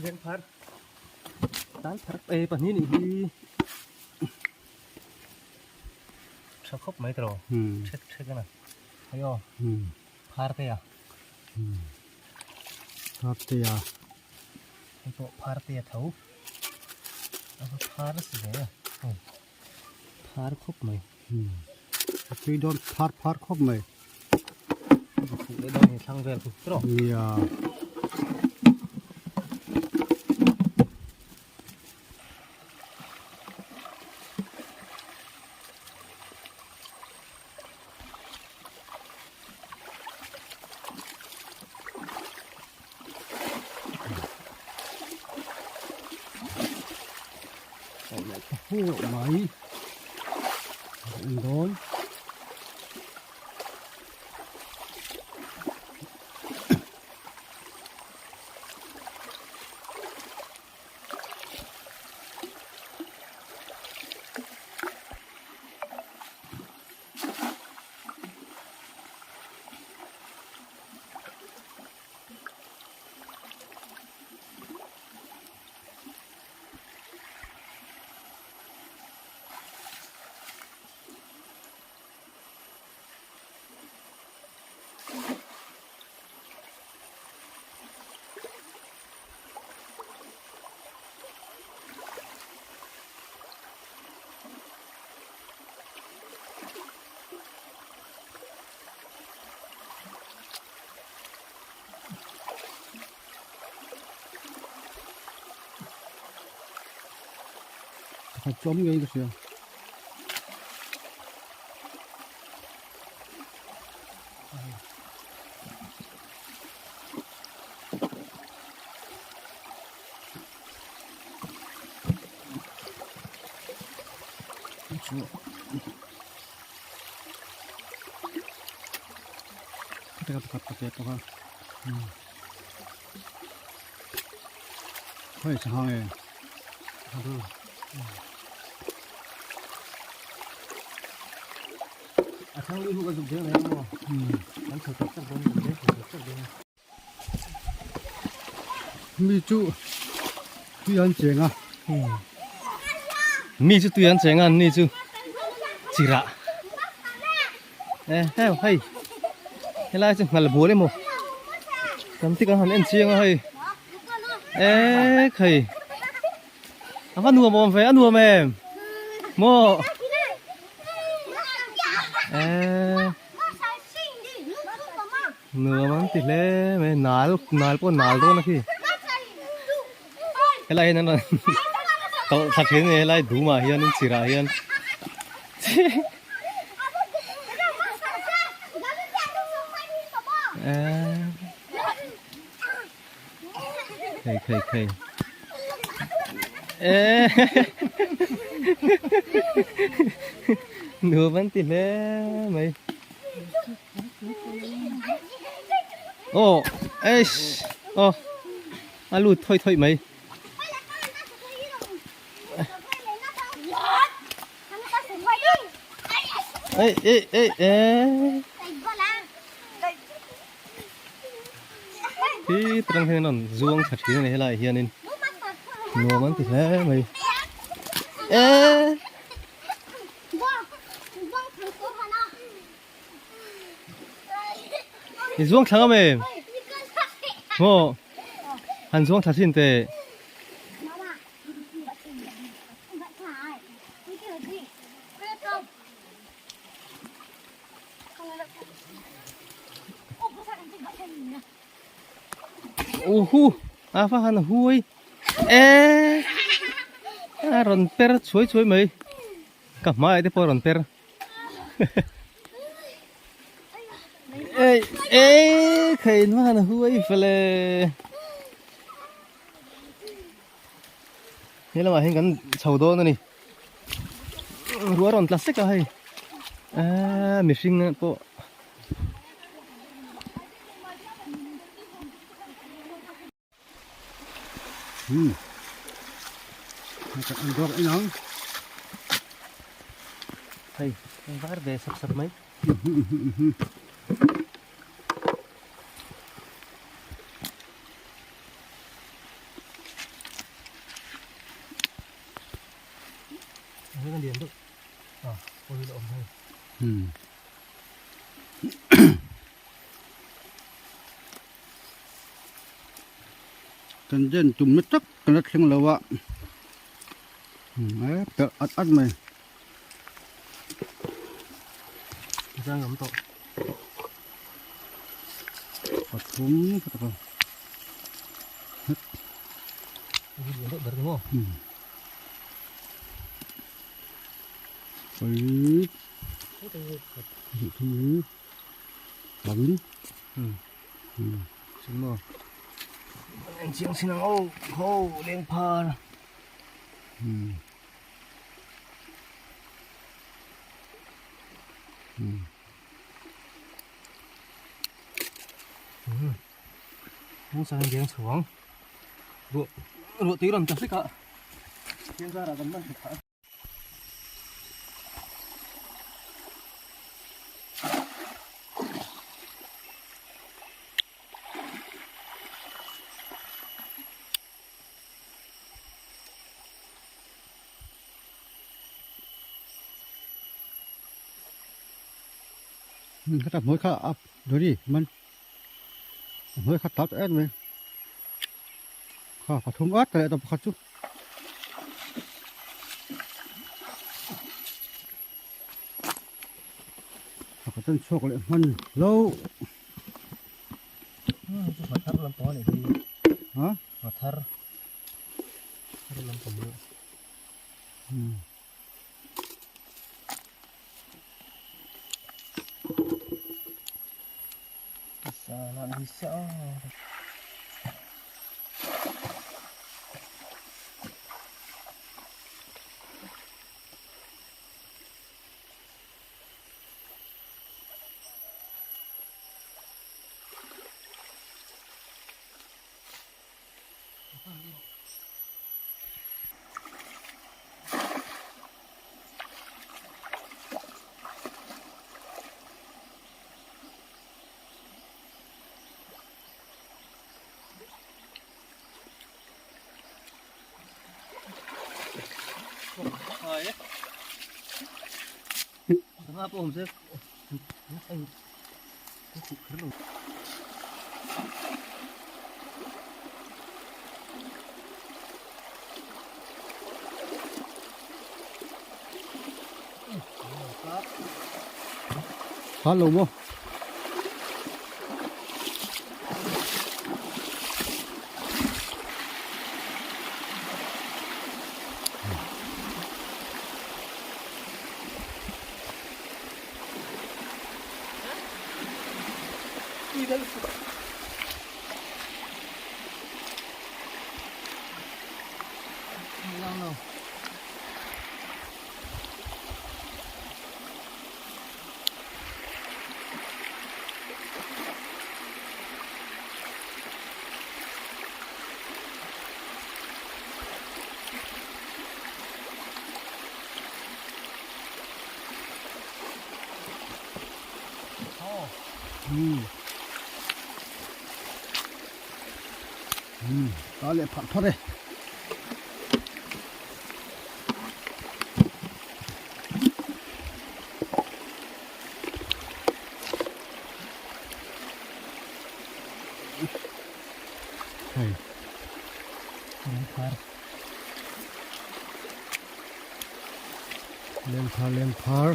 Veng phar tan phar e pahnih nih hi tha khawp mai tawh thek thek a hei aw phar te a phar te a hei pawh phar te a tho a va phar si ve a phar khawp mai a tui dawn phar phar khawp mai fuh leh dawn ni thlang vel khu tawh nia Mai an dawn. Pakhat chu awm ngei ka hria. Pakhat pakhat pakhat hei sangha nge a thang lui hu ka zuk deuh mai ang maw kan chho tak tak dawn kan chho tak tak dawn Mi chu tui an cheng a. Mi chu tui an cheng a an ni chu chirah e heu hei helai chu nghal bual emaw tam tik an han en chiang a hei e khei a va nuam awm ve a nuam em maw e Nuam an ti hle mai nal nal pawh nal dawn a khi helai hian an rawn tawlh thla thin a ni helai dum ah hian in chirh ah hian eee khei khei khei eee nuam an ti hle mai. Aw eish aw a lut thawi thawi mai ei ei ei e hi trang hian an zuang tha thin a ni helai hianin nuam an ti hle mai e I zuang thla ngam em? Maw? Han zuang thla thin teh. Uhu, a va han huai. E a rawn per chhuai chhuai mai. Ka hmai te pawh a rawn per. Ei ei khei in han huai fele. He lamah hian kan chho dawn a ni. Ruah rawn tla sek a hei. Aaa mihring pawh Hmm. An dawk inang. Hei, var ve sap sap mai. Kan den tum na tak kan la thleng lo a e pelh at at mai. Zang am tawh. Pathum ka tak a. Pali thum bangin en chiang sin ang aw ho leng phar Hmung sang deng chhuang ruah ruah tui rawn ta hlek a chiang zarah kan man thei phah a. Khata hmuai kha a dawri man a hnuai kha tap em mai kha pathum at leh ta pakhat chu pakhat an chhuak leh hman lo Nghathar lampang a nih hi ha Nghathar thar lampang deuh Bisa nak bisa. Sangha pawh awm se Khá lâu maw? Ta leh pharh pharh e. Hei. Lengphar. Lengphar lengphar.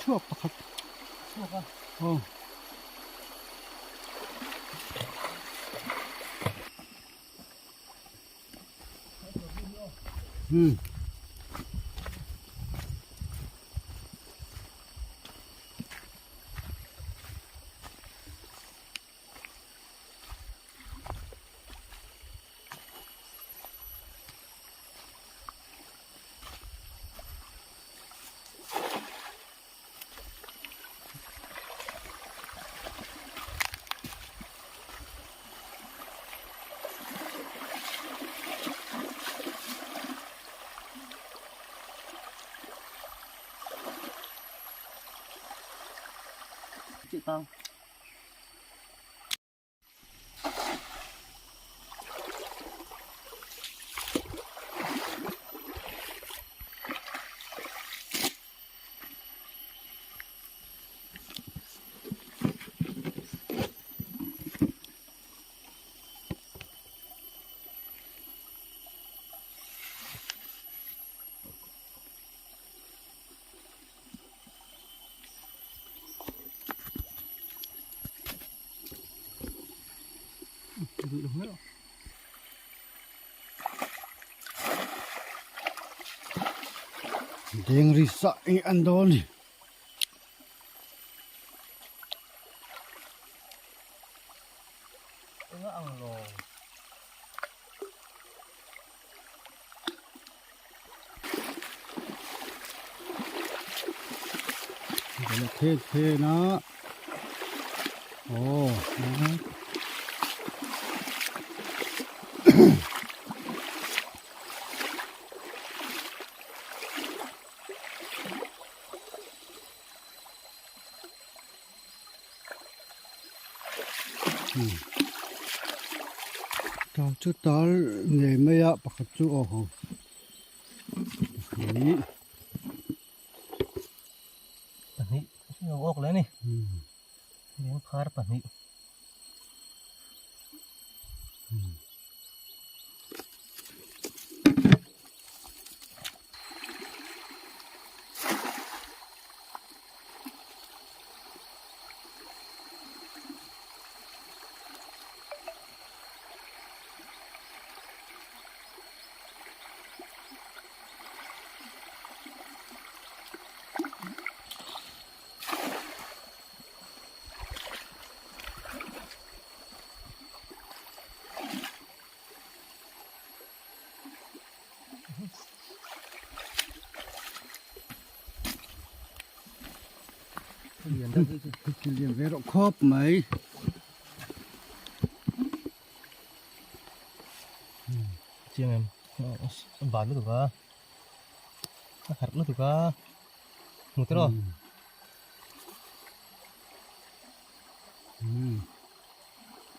Chhuak pakhat chhuak a aw umm. Chiah tang. Deng ri sa eng an dawn ni. Enga ang lo. The the na. Oh. Tal chu tal ngei mai a pakhat chu aw ho pahnih pahnih a awk leh a ni leng phar pahnih. Lian ve rawh khawp mai. Chiang em ban lutuk a a harh lutuk a hmu tawh rawh.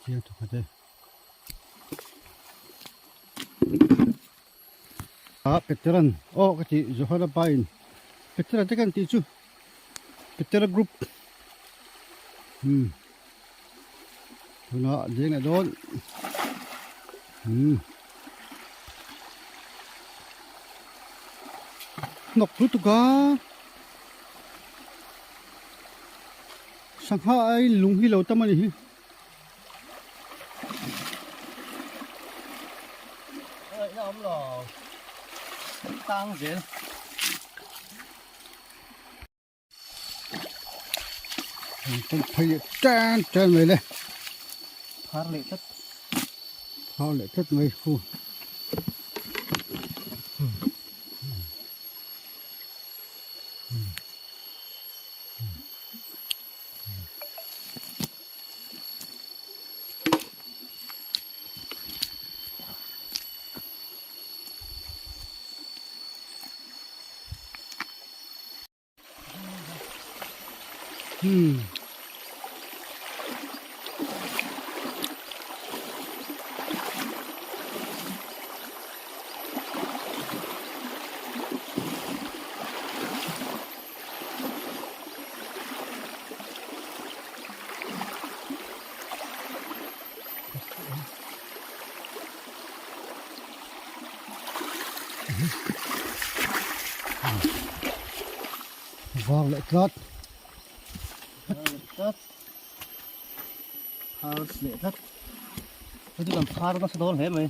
Chiang thawkhat e. A Peteran aw ka tih Johana pa in Petera te kan tih chu Petera group umm tunah deng leh dawn umm hnawk lutuk a sangha ai lung hi lo tam a ni hi. Ngaihna awm lo tang zel. Kan phei leh tan tan mai le. Phar leh tlat. Phar leh tlat mai hu. Hmm. Var leh tlat. Var leh tlat. Phar leh tlat. Hei chu kan phar nasa dawn hle mai.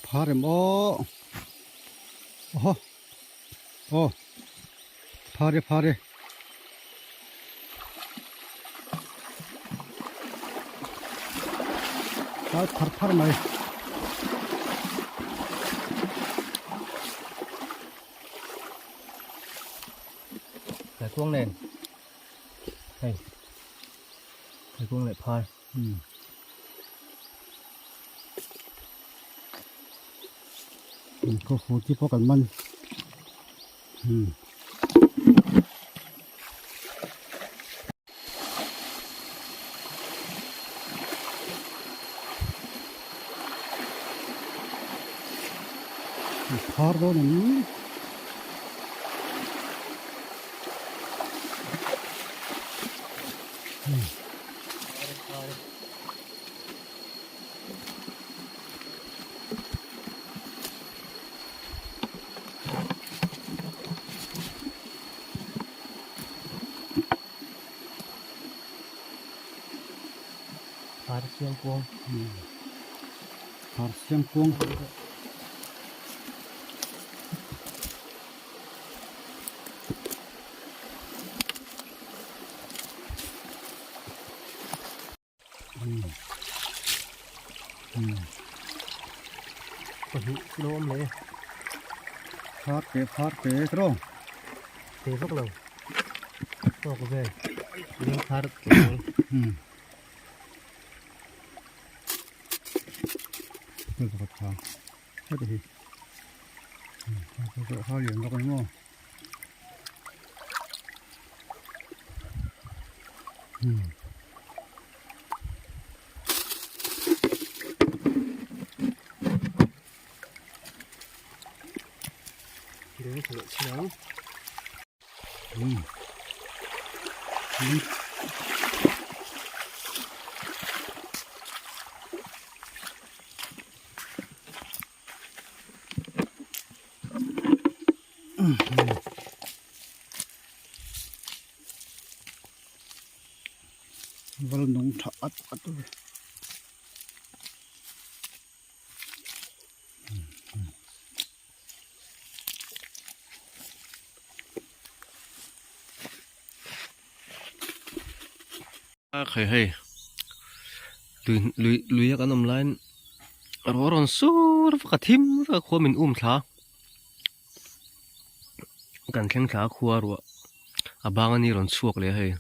Phar em aw aw aw phar e phar e. Phar phar mai. Phaikuang nen hei phaikuang leh phar. Khaw fur te pawh kan man. Phar dawn ang ni. Phar siang kuang. Phar siang kuang. Pahnih kilo awm leh e. Phar te phar te tro. Te vak lo. Tawk vel. Leng phar tawk. Hei pakhat kha. Heti hi. Hei kha lian bawk a ni maw. Val nung tha at at a Hei hei lui lui lui a kan awm laiin ruah rawn sur vak a thim vek a khua min um thla kan thleng thla a khua ruah a bang a ni rawn chhuak leh a hei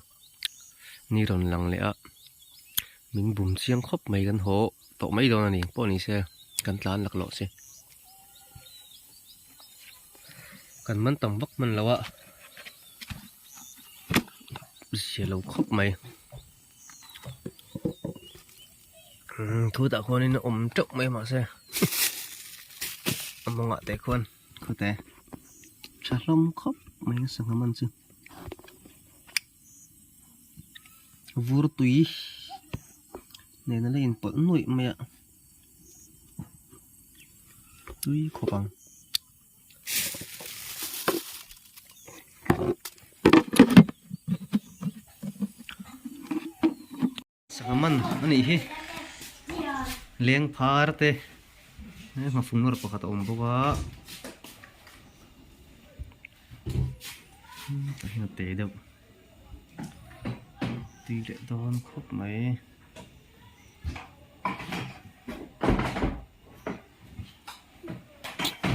ni rawn lang leh a min bum chiang khawp mai kan haw tawh mai dawn a ni pawh ni se kan tlan laklawh si kan man tam vak hman lo a. Zia lo khawp mai thu tah khuanin a awm teuh mai mahse a mawngah te khuan khawte tha hlawm khawp mai a sangha man chu vur tui nen a la inpawlh nuaih mai a tui khawp ang. Sangha man a nih hi leng phar te hmafung nawr pakhat a awm bawk a tah hian a te deuh tui leh dawn khawp mai.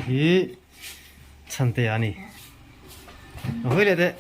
Hi chhante a ni a hawi leh teh.